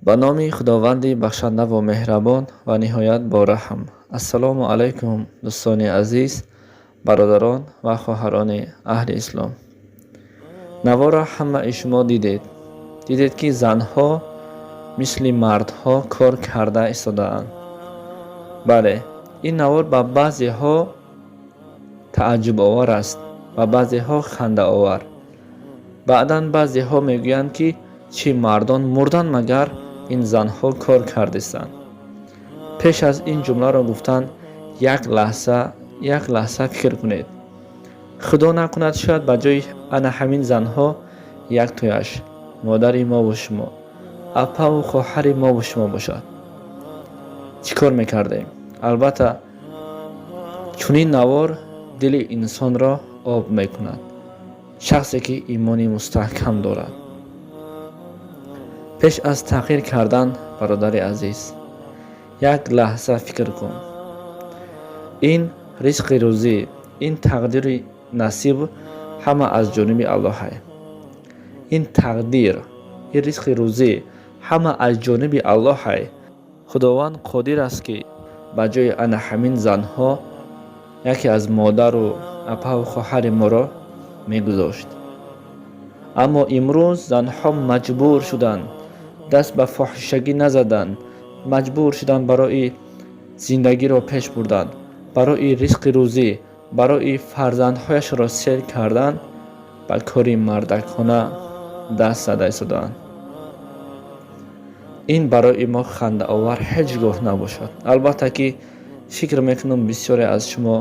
Ба номи Худованди бахшандаву меҳрабон ва ниҳоят бораҳм. Ассалому алайкум, дӯстони азиз, бародарон ва хоҳарони аҳли ислом. Наворро ҳамаи шумо дидед. Дидед, ки занҳо мисли мардҳо кор карда истодаанд. Бале, ин навор ба баъзеҳо тааҷҷубовар аст, ба баъзеҳо хандаовар. Баъдан баъзеҳо мегӯянд, ки чӣ, мардон мурданд магар, ин занҳо кор кардистанд? Пеш аз ин ҷумларо гуфтан як лаҳза, як лаҳза фикр кунед. Худо накунад, шояд ба ҷои ана ҳамин занҳо яктояш модари мову шумо, апаву хоҳари мову шумо бошад, чӣ кор мекардем? Албатта, чунин навор дили инсонро об мекунад, шахсе ки имони мустаҳкам дорад. Пеш аз таҳқир кардан, бародари азиз, як лаҳза фикр кун. Ин ризқи рӯзӣ, ин тақдири насиб ҳама аз ҷониби Аллоҳае. Ин тақдир, ин ризқи рӯзӣ ҳама аз ҷониби Аллоҳае. Худованд қодир аст, ки ба ҷои ана ҳамин занҳо яке аз модару апаву хоҳари моро мегузошт. Аммо имрӯз занҳо маҷбур шуданд, даст ба фоҳишагӣ назаданд, маҷбур шуданд барои зиндагиро пеш бурдан, барои ризқи рӯзӣ, барои фарзандҳояшро сер кардан ба кори мардакона даст зада истодаанд. Ин барои мо хандаовар ҳеҷ гоҳ набошад. Албатта ки фикр мекунам, бисёре аз шумо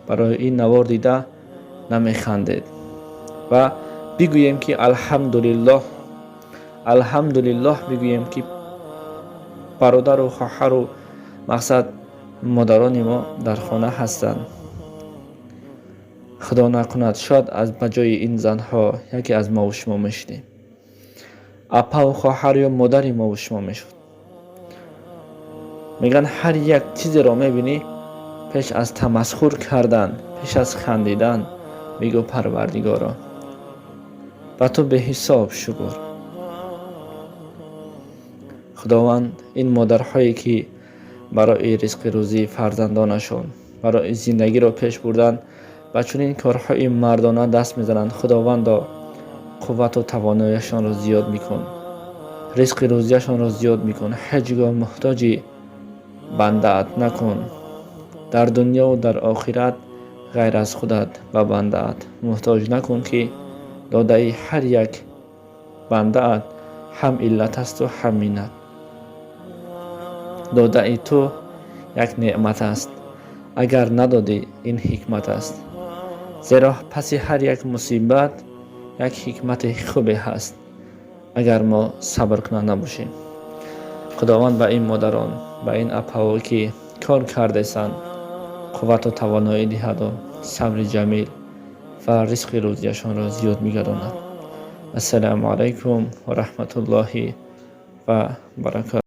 барои ин навор дида намехандед ва бигӯем, ки алҳамдулиллоҳ, алҳамдулиллоҳ бигӯем, ки бародару хоҳару, мақсад, модарони мо дар хона ҳастанд. Худо накунад, шояд аз ба ҷои ин занҳо яке аз мову шумо мешудем, апаву хоҳар ё модари мову шумо мешуд. Мегӯянд, ҳар як чизеро мебинӣ, пеш аз тамасхур кардан, пеш аз хандидан бигӯ: «Парвардигоро, ба ту беҳисоб шукр». Худованд ин модарҳое ки барои ризқи рӯзии фарзандонашон, барои зиндагиро пеш бурдан ба чунин корҳои мардона даст мезананд, Худовандо, қуввату тавоноияшонро зиёд мекун, ризқи рӯзияшонро зиёд мекун, ҳеҷ гоҳ муҳтоҷи бандаат накун. Дар дунёву дар охират ғайр аз худат ба бандаат муҳтоҷ накун, ки додаи ҳар як бандаат ҳам иллат асту ҳам миннат. Додаи ту як неъмат аст, агар надодӣ, ин ҳикмат аст, зеро паси ҳар як мусибат як ҳикмати хубе ҳаст, агар мо сабркунанда бошем. Худованд ба ин модарон, ба ин апаҳо, ки кор кардесанд, қуввату тавоноӣ диҳаду сабри ҷамил ва ризқи рӯзияшонро зиёд мегардонад. Ассалому алайкум ва раҳматуллоҳи ва баракатуҳ.